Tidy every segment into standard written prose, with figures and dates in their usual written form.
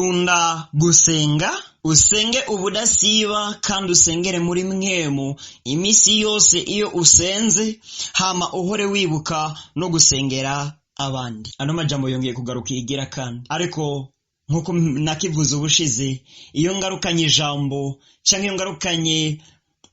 Kunda gusenga, usenge ubudasiba kandi usengere muri mwemu iminsi yose iyo usenze, hama uhore wibuka no gusengera abandi. Ano majambo yongeye kugaruka igira kandi, ariko nkuko nakivuze ubushize, iyo ngarukanye ijambo canke iyo ngarukanye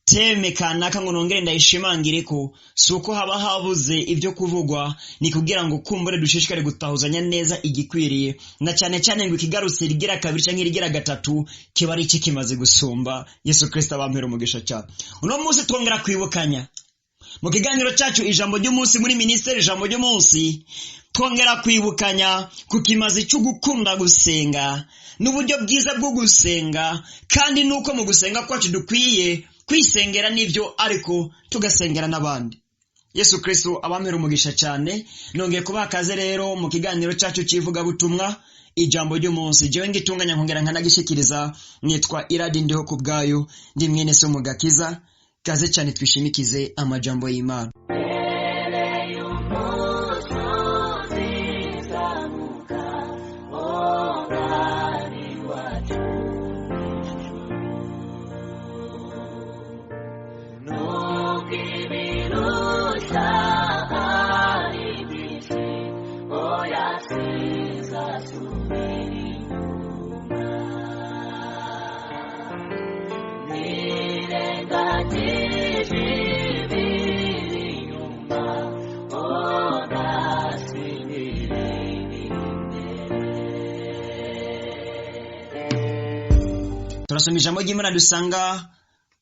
thème kanaka ngo nongere ndayishimangire ko si uko haba habuze ibyo kuvugwa, ni kugira ngo kumbure dushishikare gutahuzanya neza igikwiriye, na cyane cyane ngo ikigarutse rigira kabiri canke rigira gatatu kiba ari iki kimaze gusumba. Yesu Kristo abampera umugisha cyane. Uno munsi twongera kwibukanya mu kiganiro cyacu ijambo ry'umunsi muri minisiteri ijambo ry'umunsi, twongera kwibukanya ku kimazi cyo gukunda gusenga n'uburyo bwiza bwo gusenga, kandi nuko mu gusenga kwacu dukwiye kwisengera n'ibyo ariko tugasengera n'abandi. Yesu Kristo abampera umugisha cyane. Nongeye kubaha akaze rero mu kiganiro cyacu cy'ivugabutumwa ijambo ry'umunsi. Jewe ngitunganya nkongera nkanagishikiriza, nitwa Iradi Ndiho ku bwayo, ndi mwene so mu gakiza. Kaze cyane twishimikize amajambo y'Imana. Turasoma ijambo ry'Imana dusanga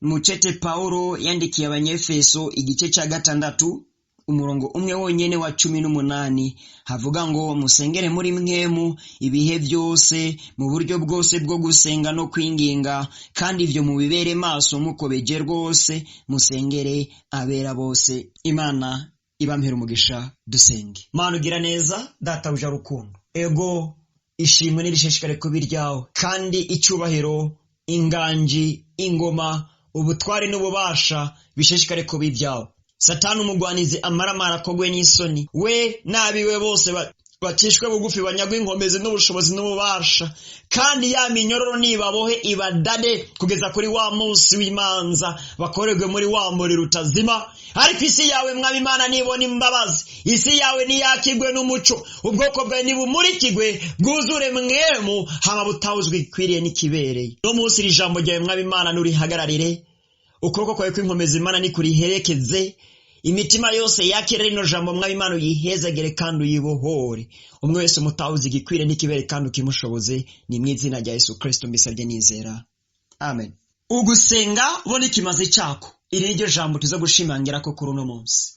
mu cete Paulo yandikiye Abanyefeso igice cya 6 umurongo umwe wonyene wa 18, havuga ngo musengere muri mwemu ibihe byose mu buryo bwose bwo gusenga no kwinginga, kandi ivyo mubibere maso mukobeje rwose, musengere abera bose. Imana ibampera umugisha. Dusenge. Mana ugira neza, databuja rukundo, ego ishimwe n'irishishikare kuba iryawe, kandi icyubahiro, inganji, ingoma, ubutware n'ububasha bishishikare kuba ibyawe. Satani umugwanizi amaramara akogwe n'isoni, we n'abiwe bose bacishwe bugufi, banyagwe inkomezi n'ubushobozi n'ububasha, kandi ya minyororo nibabohe ibadade kugeza kuri wa munsi w'imanza, bakorerwe muri wa muriro utazima. Ariko isi yawe mwami Imana nibona imbabazi, isi yawe niyakigwe n'umuco, ubwoko bwawe nibumurikigwe bwuzure mwemu, hama butawuzwe ikwiriye n'ikibereye. No munsi iri jambo ryawe mwami Imana nurihagararire, ukuboko kwawe kw'inkomezi Imana nikuriherekeze, imitima yose yakira rino jambo mwami Imana uyihezagere kandi uyibohore. Umwe wese mutawuzi igikwiriye n'ikibere kandi ukimushoboze, ni mu izina rya Yesu Kristo mbisabye nizera, amen. Ugusenga bona ikimazi cyako, iri niryo jambo tuza gushimangira ko kuri uno munsi.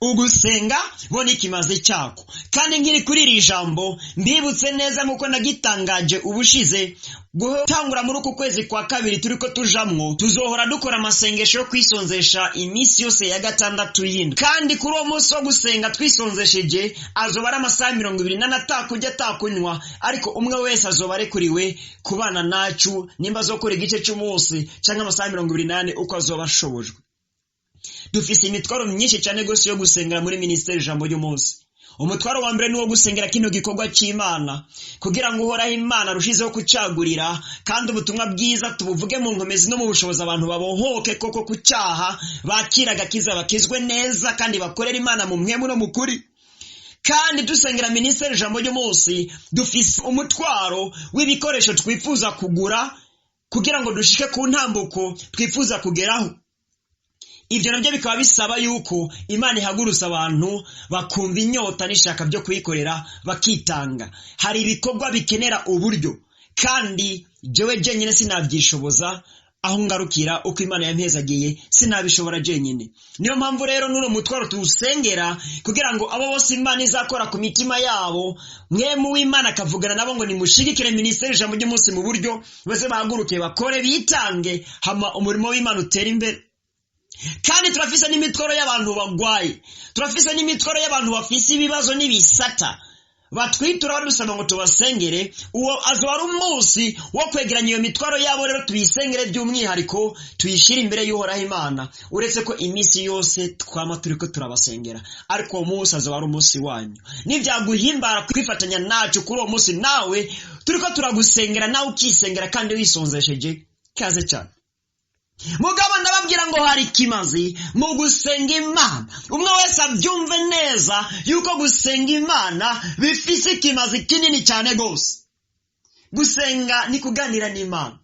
Ugusenga bona ikimazi cyako, kandi nkiri kuri iri jambo mbibutse neza nkuko nagitangaje ubushize, gutangura muri uku kwezi kwa kabiri turiko tujamwo, tuzohora dukora amasengesho yo kwisonzesha iminsi yose ya gatandatu y'indwi, kandi kuri uwo munsi wo gusenga twisonzesheje azoba ari amasaha 24 atakurya atakunywa, ariko umwe wese azoba arekuriwe kubana nacu, nimba azokora igice cy'umunsi canke amasaha 24 uko azoba ashobojwe. Dufise imitwaro myinshi cyane gose yo gusengera muri minisiteri ijambo ry'umunsi. Umutwaro wa mbere ni uwo gusengera kino gikorwa cy'Imana, kugira ngo uhoraho Imana arushizeho kucagurira, kandi ubutumwa bwiza tubuvuge mu nkomezi no mu bushobozi, abantu babohoke koko ku cyaha, bakira agakiza, bakizwe neza, kandi bakorera Imana mu mwemu no mu kuri. Kandi dusengera minisiteri ijambo ry'umunsi, dufise umutwaro w'ibikoresho twifuza kugura kugira ngo dushike ku ntambuko twifuza kugeraho. Ibyo nabyo bikaba bisaba yuko Imana ihagurutsa abantu bakumva inyota n'ishaka byo kuyikorera bakitanga. Hari ibikorwa bikenera uburyo, kandi jewe jenyine sinabyishoboza, aho ngarukira uko Imana yampezagiye sinabishobora jenyine. Niyo mpamvu rero n'uno mutwaro tuwusengera kugira ngo abo bose Imana izakora ku mitima yabo, mwemu w'Imana akavugana nabo ngo nimushigikire minisiteri ijambo ry'umunsi mu buryo bose bahaguruke bakore bitange, hama umurimo w'Imana utere imbere. Kandi turafise n'imitwaro y'abantu bagwaye, turafise n'imitwaro y'abantu bafise ibibazo n'ibisata. Batwitura badusaba ngo tubasengere. Uwo azoba ari umunsi wo kwegeranya iyo mitwaro yabo, rero tuyisengere by'umwihariko, tuyishyire imbere y'Uhoraho Imana. Uretse ko iminsi yose twama turi ko turabasengera, ariko uwo munsi azoba ari umunsi wanyu. Nibyaguhimbara kwifatanya nacu kuri uwo munsi, nawe turi ko turagusengera, nawe ukisengera kandi wisonzesheje, kaze cyane. Mugabo ndababwira ngo hari ikimazi mu gusenga Imana. Umwe wese abyumve neza yuko gusenga Imana bifise ikimazi kinini cyane rwose. Gusenga ni kuganira n'Imana,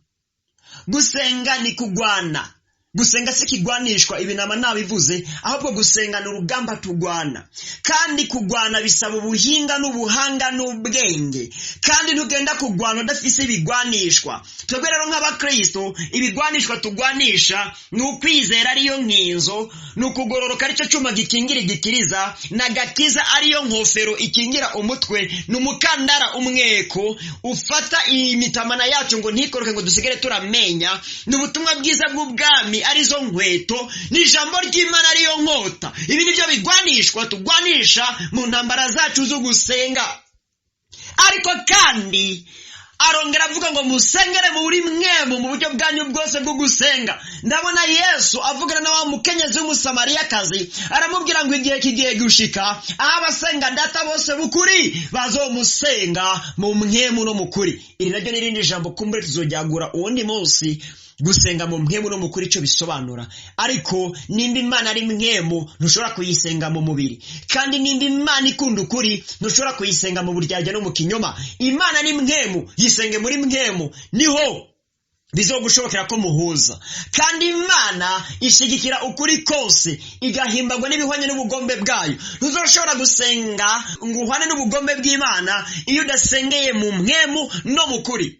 gusenga ni kugwana. Gusenga si kigwanishwa, ibi nama nabivuze, ahubwo gusenga ni urugamba tugwana. Kandi kugwana bisaba ubuhinga n'ubuhanga n'ubwenge, kandi ntugenda kugwana udafise ibigwanishwa. Twebwe rero nk'abakristo, ibigwanishwa tugwanisha ni ukwizera ariyo nkinzo, ni ukugororoka aricyo cyuma gikingira igikiriza, na gakiza ariyo nkofero ikingira umutwe, ni umukandara umweko ufata imitamana yacu ngo ntikoroke, ngo dusigare turamenya, ni ubutumwa bwiza bw'ubwami arizo nkweto, ni ijambo ry'Imana ariyo nkota. Ibi nibyo bigwanishwa tugwanisha mu ntambara zacu zo gusenga. Ariko kandi arongera avuga ngo musengere muri mwemu mu buryo bwanyu bwose bwo gusenga. Ndabona Yesu avugana na wa mukenyezi w'Umusamariyakazi, aramubwira ngo igihe kigiye gushika aho abasenga Data bose bukuri bazomusenga mu mwemu no mu kuri. Iri naryo n'irindi jambo kumbure tuzojyagura uwundi munsi, gusenga mu mwemu no mu kuri icyo bisobanura. Ariko nimba Imana ari mwemu, ntushobora kuyisenga mu mubiri, kandi nimba Imana ikunda ukuri, ntushobora kuyisenga mu buryarya no mu kinyoma. Imana ni mwemu, yisenge muri mwemu, niho bizogushobokera ko muhuza. Kandi Imana ishigikira ukuri kose, igahimbagwa n'ibihwanye n'ubugombe bwayo. Ntuzoshobora gusenga ngo uhwane n'ubugombe bw'Imana iyo udasengeye mu mwemu no mu kuri.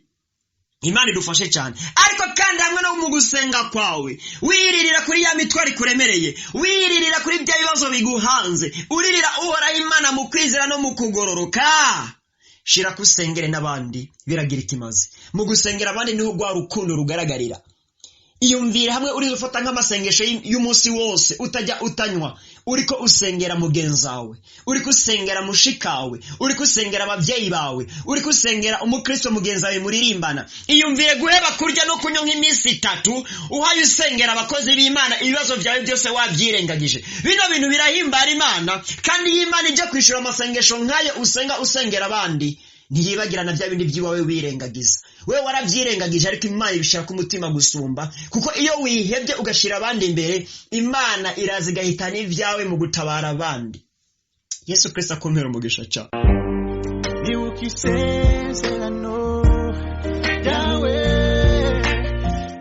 Imana idufashe cyane. Ariko kandi hamwe no mu gusenga kwawe, wiririra kuri ya mitwaro ikuremereye, wiririra kuri bya bibazo biguhanze, uririra Uhoraho Imana mu kwizera no mu kugororoka, shira kusengere n'abandi, biragira ikimazi. Mu gusengera abandi niho rwa rukundo rugaragarira. Iyumvire hamwe uri gufata nk'amasengesho y'umunsi wose utajya utanywa, uriko usengera mugenzawe, uriko usengera mushikawe, uriko usengera ababyeyi bawe, uriko usengera umukristo mugenzawe muririmbana. Iyumvire guheba kurya no kunywa nk'iminsi 3 uhaye usengera abakozi b'Imana, ibibazo byawe byose wabyirengagije. Bino bintu birahimbara Imana, kandi iyo Imana ijya kwishura amasengesho nk'ayo usenga usengera abandi, ntiyibagirana bya bindi by'iwawe wirengagiza. Wewe warabyirengagije, ariko Imana ibishaka umutima gusumba, kuko iyo wihebye ugashira abandi imbere, Imana iraza igahitana ibyawe mu gutabara abandi. Yesu Kristo akumpera umugisha cyane. Nibuka isezerano ryawe,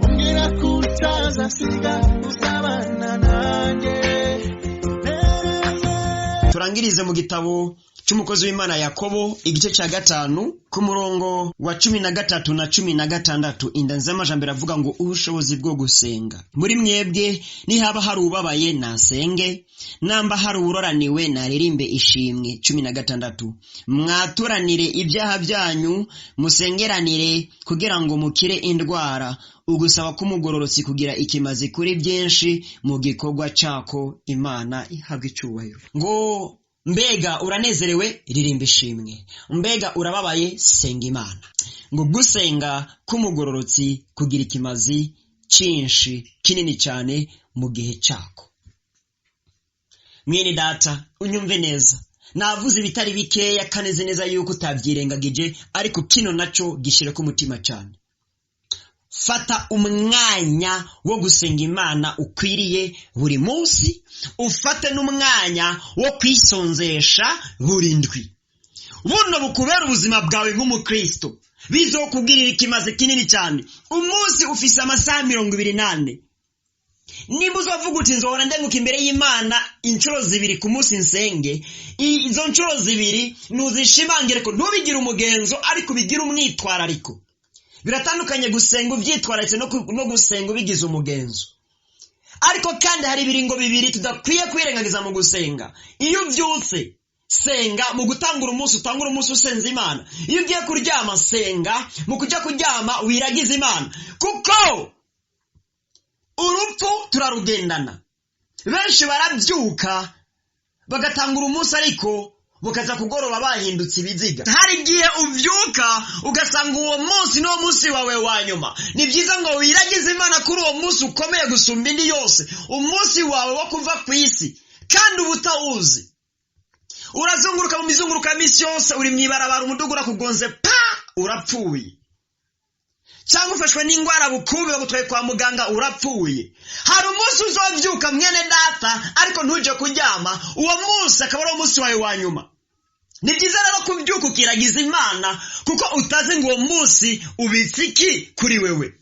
umbwira ko utazasiga, uzabana nanjye. Turangirize mu gitabo cy'umukozi w'Imana Yakobo, igice cya 5 ku murongo wa 13 na 16. Inda nzamajambere avuga ngo ubushobozi bwo gusenga. Muri mwebwe nihaba hari ubabaye nasenge, namba hari uroraniwe naririmbe ishimwe. 16 mwaturanire ibyaha byanyu, musengeranire kugira ngo mukire indwara. Ugusaba k'umugororotsi kugira ikimazi kuri byinshi mu gikorwa cyako. Imana ihabwa icyubahiro. Ngo mbega uranezerewe, ririmba ishimwe. Mbega urababaye, senga Imana. Ngo gusenga k'umugororotsi kugira ikimazi cyinshi kinini cyane mu gihe cyako. Mwene data, unyumve neza, navuze ibitari bikeya kaneze neza yuko utabyirengagije, ariko kino naco gishire ku mutima cyane. Fata umwanya wo gusenga Imana ukwiriye buri munsi, ufate n'umwanya wo kwisonzesha buri ndwi. Buno bukubera ubuzima bwawe nk'umukristo, bizokugirira ikimazi kinini cyane. Umunsi ufise amasaha 24. Nimba uzovuga uti nzohora ndenguka imbere y'Imana inshuro 2 ku munsi nsenge, izo nshuro 2 nuzishimangire ko ntubigire umugenzo, ariko ubigire umwitwarariko. Biratandukanye gusenga ubyitwararitse no gusenga ubigize umugenzo. Ariko kandi hari ibiringo bibiri tudakwiye kwirengagiza mu gusenga. Iyo ubyutse, senga mu gutangura umunsi, utangura umunsi usenza Imana. Iyo ugiye kuryama, senga mu kujya kuryama wiragize Imana, kuko urupfu turarugendana. Benshi barabyuka bagatangura umunsi, ariko Bukaza kugoroba bahindutse ibiziga. Hari igihe uvyuka ugasanga uwo munsi niwo munsi wawe wa nyuma. Ni byiza ngo wiragize Imana kuri uwo munsi ukomeye gusumba indi yose, umunsi wawe wo kuva ku isi, kandi uba utawuzi. Urazunguruka mu mizunguruko ya minsi yose, uri mw'ibarabara, umudugu urakugonze pa, urapfuye. Cyangwa ufashwe n'indwara bukubi, bagutwaye kwa muganga, urapfuye. Hari umunsi uzovyuka, mwene data, ariko ntuje kuryama, uwo munsi akaba ari umunsi wawe wa nyuma. Ni byiza rero kubyuka ukiragiza Imana, kuko utazi ngo uwo munsi ubitse iki kuri wewe.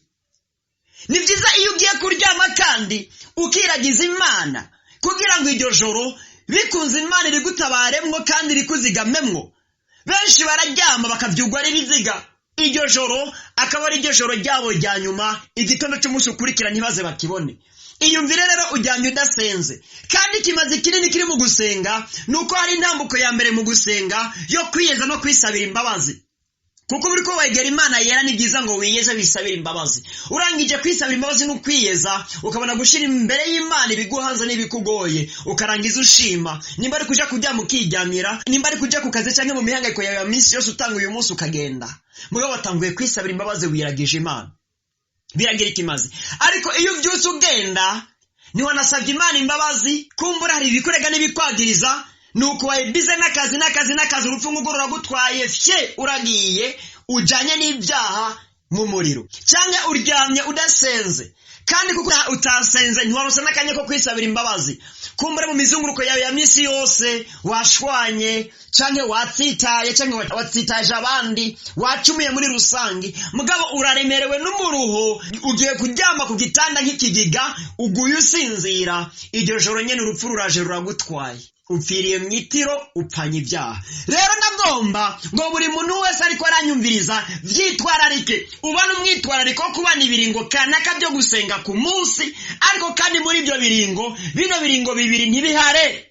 Ni byiza iyo ugiye kuryama kandi ukiragiza Imana, kugira ngo iryo joro bikunze Imana irigutabaremwo kandi irikuzigamemwo. Benshi bararyama bakavyugwa ari ibiziga, iryo joro akaba ari iryo joro ryabo rya nyuma, igitondo cy'umunsi ukurikira ntibaze bakibone. Iyumvire rero ujyanye udasenze. Kandi ikimazi kinini kiri mu gusenga ni uko hari intambuko ya mbere mu gusenga yo kwiyeza no kwisabira imbabazi. Kuko buri ko wegera Imana yera, ni byiza ngo wiyeze wisabire imbabazi. Urangije kwisabira imbabazi no kwiyeza, ukabona gushyira imbere y'Imana ibiguhanze n'ibikugoye, ukarangiza ushima. Nimba ari kuja kuryama ukiryamira, nimba ari kuja ku kazi cyangwa mu mihangayiko yawe ya minsi yose, utanga uyu munsi ukagenda. Mugabo watanguye kwisabira imbabazi, wiragije Imana, biragira ikimazi. Ariko iyo ubyutse ugenda ntiwanasabye Imana imbabazi, kumbura hari ibikurega n'ibikwagiriza, nuko wabize n'akazi n'akazi n'akazi, urupfu ngurwo ruragutwaye, fye, uragiye ujanye n'ibyaha mu muriro. Cyangwa uryamye udasenze, kandi kuko utasenze ntiwaronse n'akanya ko kwisabira imbabazi, kumbura mu mizunguruko yawe ya minsi yose washwanye, canke watsitaye, canke watsitaje abandi, wacumuye muri rusange, mugabo uraremerewe n'umuruho, ugiye kuryama ku gitanda nk'ikigiga, uguye usinzira, iryo joro nyene urupfu ruraje ruragutwaye, upfiriye mu itiro, upfanye ibyaha. Rero nagomba ngo buri muntu wese ariko aranyumviriza vyitwararike, ubone umwitwarariko wo kubana ibiringo kanaka byo gusenga ku munsi, ariko kandi muri ibyo biringo, bino biringo bibiri ntibihare.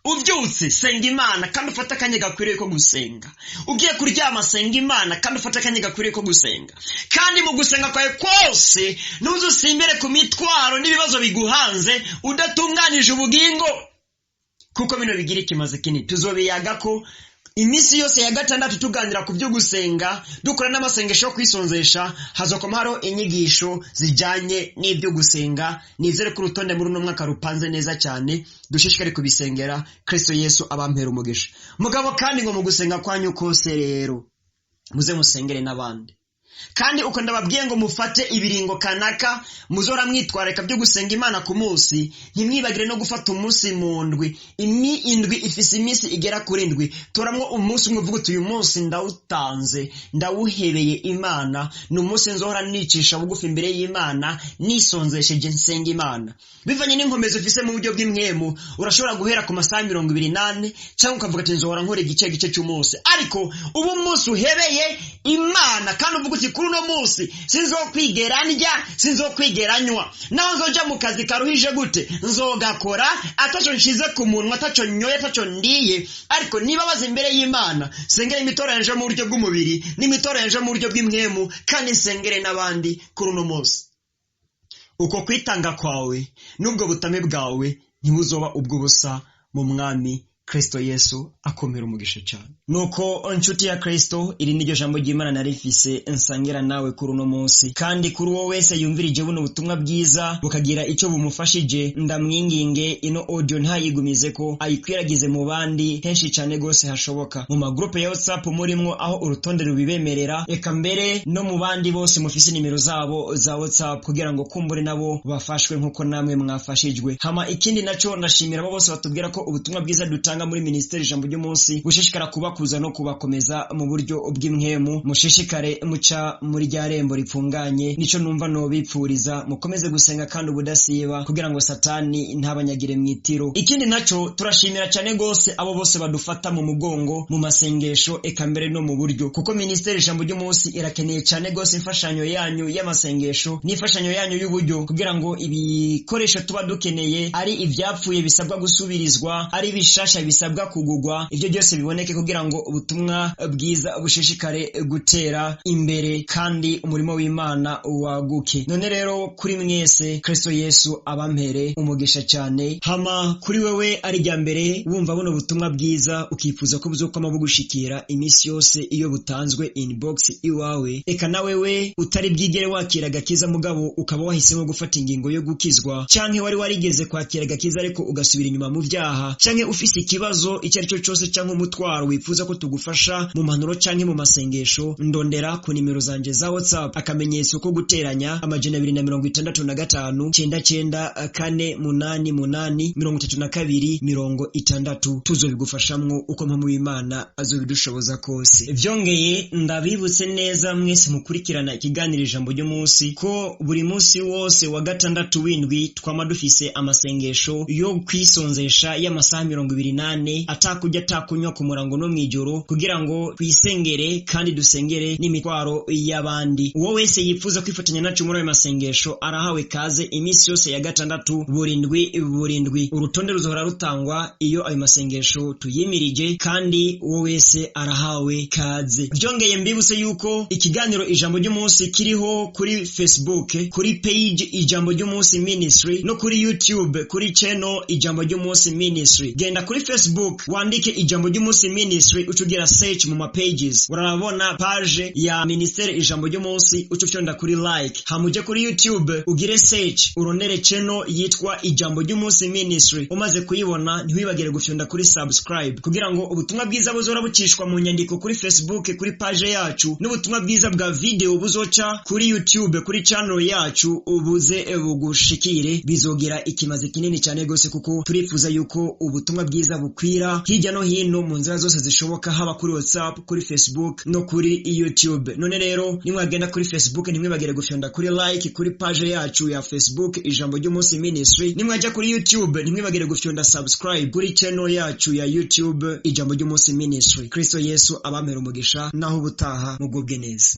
Ubyutse senga Imana kandi ufate akanya gakwiriye ko gusenga. Ugiye kuryama senga Imana kandi ufate akanya gakwiriye ko gusenga. Kandi mu gusenga kwawe kose ntuze usimbere ku mitwaro n'ibibazo biguhanze udatunganije ubugingo, kuko bino bigira ikimazi kinini. Tuzobiyaga ko iminsi yose ya gatandatu tuganira ku byo gusenga, dukora n'amasengesho yo kwisonzesha, hazokoma hariho inyigisho zijanye n'ibyo gusenga. Nizere ko urutonde muri uno mwaka rupanze neza cyane, dushishikare kubisengera. Kristo Yesu abampera umugisha. Mugabo kandi ngo mu gusenga kwanyu kose rero muze musengere n'abandi. Kandi uko ndababwiye ngo mufate ibiringo kanaka muzora mwitwararika byo gusenga Imana ku munsi, ntimwibagire no gufata umunsi mu ndwi. Indwi ifise iminsi igera kuri ndwi, toramwo umunsi umwe uvuga uti uyu munsi ndawutanze, ndawuhebeye Imana, ni umunsi nzohora nicisha bugufi imbere y'Imana, nisonzesheje nsenga Imana. Bivanye n'inkomezi ufise mu buryo bw'imwemu, urashobora guhera ku masaha 24, cyangwa ukavuga ati nzohora nkora igice gice cy'umunsi. Ariko ubu umunsi uhebeye Imana kandi uvuga uti kuri uno munsi sinzokwigera ndya, sinzokwigera nywa, naho nzoja mu kazi karuhije gute nzogakora ataco nshize ku munwa, ataco nyoye, ataco ndiye, ariko niba baza imbere y'Imana, sengere imitoro yanje mu buryo bw'umubiri n'imitoro yanje mu buryo bw'imwemu, kandi nsengere n'abandi kuri uno munsi. Uko kwitanga kwawe n'ubwo butame bwawe ntibuzoba ubw'ubusa mu Mwami Kristo Yesu akomera umugisha cyane. Nuko nshuti ya Kristo, iri niryo jambo ry'Imana narifise nsangira nawe kuri uno munsi. Kandi kuri uwo wese yumvirije buno butumwa bwiza bukagira icyo bumufashije, ndamwinginge ino audio ntayigumize ko ayikwiragize mu bandi henshi cyane gose hashoboka, mu magrupe ya WhatsApp murimwo aho urutonde rubibemerera, eka mbere no mu bandi bose mufise nimero zabo za WhatsApp, kugira ngo kumbure nabo bafashwe nkuko namwe mwafashijwe. Hama ikindi naco, ndashimira abo bose batubwira ko ubutumwa bwiza dutanga muri ministeri Ijambo ry'Umunsi gushishikara kubakuza no kubakomeza mu buryo bw'imwemu. Mushishikare muca muri rya rembo ripfunganye, nico numva nobipfuriza. Mukomeze gusenga kandi ubudasiba, kugira ngo Satani ntabanyagire mwitiro. Ikindi naco, turashimira cyane gose abo bose badufata mu mugongo mu masengesho, eka mbere no mu buryo, kuko ministeri Ijambo ry'Umunsi irakeneye cyane gose imfashanyo yanyu y'amasengesho n'imfashanyo yanyu y'uburyo, kugira ngo ibikoresho tuba dukeneye, ari ivyapfuye bisabwa gusubirizwa, ari bishasha bisabwa kugugwa, ivyo byose biboneke kugira ngo ubutumwa bwiza bushishikare gutera imbere kandi umurimo w'Imana waguke. None rero kuri mwese Kristo Yesu abampere umugisha cyane. Hama kuri wewe ari rya mbere wumva buno butumwa bwiza ukifuza ko buzokwama bugushikira iminsi yose iyo butanzwe inbox iwawe, eka na wewe utari bwigere wakira agakiza mugabo ukaba wahisemo gufata ingingo yo gukizwa, canke wari warigeze kwakira agakiza ariko ugasubira inyuma mu vyaha, canke ufise ikibazo icyo ari cyo cyose canke umutwaro wifuza ko tugufasha mu mpanuro canke mu masengesho, ndondera ku nimero zanje za WhatsApp akamenyetso ko guteranya 265 99 4 8 8 32 60. Tuzobigufashamwo uko mpamvu w'Imana azobidushoboza kose. Vyongeye ndabibutse neza mwese mukurikirana ikiganiro ijambo ry'umunsi ko buri munsi wose wa gatandatu w'indwi twama dufise amasengesho yo kwisonzesha y'amasaha 24 atakurya atakunywa ku murango no mw'ijoro, kugira ngo twisengere kandi dusengere n'imitwaro y'abandi. Uwo wese yifuza kwifatanya nacu muri ayo masengesho arahawe kaze iminsi yose ya gatandatu burindwi burindwi. Urutonde ruzohora rutangwa iyo ayo masengesho tuyimirije, kandi uwo wese arahawe kaze. Byongeye mbibutse yuko ikiganiro ijambo ry'umunsi kiriho kuri Facebook kuri page ijambo ry'umunsi ministry no kuri YouTube kuri channel ijambo ry'umunsi ministry. Genda kuri Facebook wandike ijambo ry'umunsi ministry, ucugira search mu ma pages urabona page ya ministere ijambo ry'umunsi, uca ufyonda kuri like. Hamuje kuri YouTube ugire search urondere channel yitwa ijambo ry'umunsi ministry. Umaze kuyibona ntiwibagire gufyonda kuri subscribe kugira ngo ubutumwa bwiza buzora bucishwa mu nyandiko kuri Facebook kuri page yacu, n'ubutumwa bwiza bwa video buzoca kuri YouTube kuri channel yacu ubuze bugushikire. Bizogira ikimaze kinini cyane gose, kuko turifuza yuko ubutumwa bwiza bukwira hirya no hino mu nzira zose zishoboka, haba kuri WhatsApp, kuri Facebook no kuri YouTube. None rero nimwagenda kuri Facebook ntimwibagire gufyonda kuri like kuri page yacu ya Facebook ijambo ry'umunsi ministry. Nimwajya kuri YouTube ntimwibagire gufyonda subscribe kuri channel yacu ya YouTube ijambo ry'umunsi ministry. Kristo Yesu abampera umugisha, naho ubutaha mugubwe neza.